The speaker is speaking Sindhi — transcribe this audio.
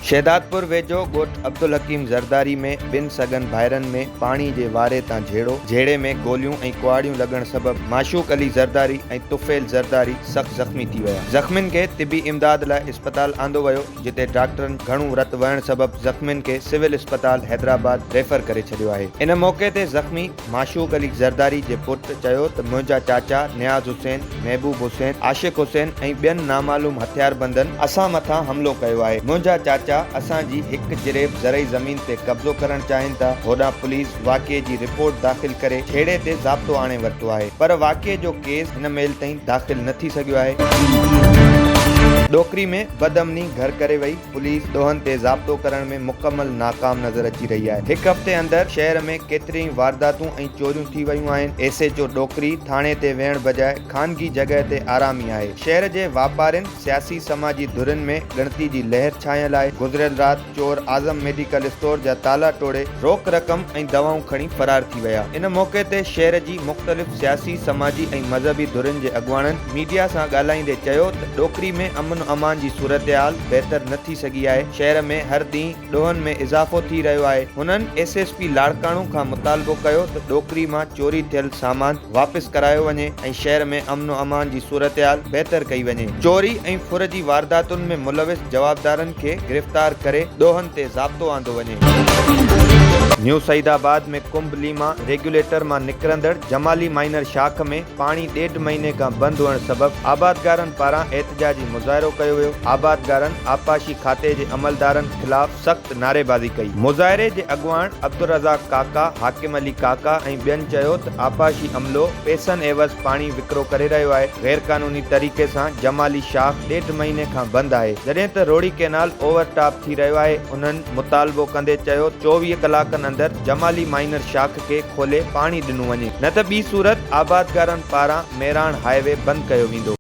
شهدادپور ويجهو ڳوٺ عبدالحڪيم زرداري ۾ ٻن سڳن ڀائرن ۾ پاڻي جي واري تان جهيڙو، جهيڙي ۾ گوليون ۽ ڪهاڙيون لڳڻ سبب معشوق علي زرداري ۽ طفيل زرداري سخت زخمي ٿي ويا. زخمين کي طبي امداد لاء اسپتال آندو ويو، جتي ڊاڪٽرن گهڻو رت وهڻ سبب زخمين کي سول اسپتال حيدرآباد ريفر ڪري ڇڏيو آهي. ان موقعي تي زخمي معشوق علي زرداري جي پٽ چيو ته منهنجا چاچا نياز حسين، محبوب حسين، عاشق حسين ۽ ٻين نامعلوم هٿياربندن اسان مٿان حملو ڪيو آهي، منهنجا چاچا اسان جي هڪ جريب زرعي زمين تي قبضو ڪرڻ چاهين ٿا، هوڏانهن پوليس واقعي جي رپورٽ داخل ڪري جهيڙي تي ضابطو آڻي ورتو آهي پر واقعي جو ڪيس هن مهل تائين داخل نه ٿي سگهيو آهي. ڏوڪري ۾ بدامني گهر ڪري وئي. پوليس ڏوهن تي ضابطو ڪرڻ ۾ مڪمل ناڪام نظر اچي رهي آهي، هڪ هفتي اندر شهر ۾ ڪيتريون ئي وارداتون ۽ چوريون ٿي ويون آهن، ايس ايڇ او ڏوڪري ٿاڻي تي ويهڻ بجاء خانگي جڳهه تي آرامي آهي، شهر جي واپارين، سياسي سماجي ڌرين ۾ ڳڻتي جي لهر ڇانيل آهي، گذريل رات چور اعظم ميڊيڪل اسٽور جا تالا ٽوڙي روڪ رقم ۽ دوائون کڻي فرار ٿي ويا، ان موقعي تي شهر جي مختلف سياسي، سماجي ۽ مذهبي ڌرين جي اڳواڻن ميڊيا سان ڳالهائيندي چيو ته ڏوڪري ۾ امن امان جي صورتحال بهتر نه ٿي سگهي آهي، شهر ۾ هر ڏينهن ڏوهن ۾ اضافو ٿي رهيو آهي، هنن ايس ايس پي لاڙڪاڻو کان مطالبو ڪيو ته ڏوڪري مان چوري ٿيل سامان واپس ڪرايو وڃي ۽ شهر ۾ امن و امان جي صورتحال بهتر ڪئي وڃي، چوري ۽ ڦر جي وارداتن ۾ ملوث جوابدارن کي گرفتار ڪري ڏوهن تي ضابطو آندو وڃي. نيو سعيد آباد ۾ ڪنب ليما ريگيوليٽر مان نڪرندڙ جمالي مائنر شاخ ۾ پاڻي ڏيڍ مهيني کان بند هئڻ سبب آبادگارن پاران احتجاجي مظاهرو ڪيو ويو، آبادگارن آبپاشي کاتي جي عملدارن خلاف سخت نعريبازي ڪئي. مظاهري جي اڳواڻ عبدالرزاق ڪاڪا، حاڪم علي ڪاڪا ۽ ٻين چيو ته آبپاشي عملو پئسن عيوض پاڻي وڪرو ڪري رهيو آهي، غيرقانوني طريقي سان جمالي شاخ ڏيڍ مهيني کان بند آهي، جڏهن ته روهڙي ڪئنال اوور ٽاپ ٿي رهيو آهي، انهن مطالبو ڪندي چيو 24 ڪلاڪن اندر جمالي مائنر شاخ کي کولي پاڻي ڏنو وڃي نه ته ٻي صورت آبادگارن پاران ميراڻ هاء وي بند ڪيو ويندو.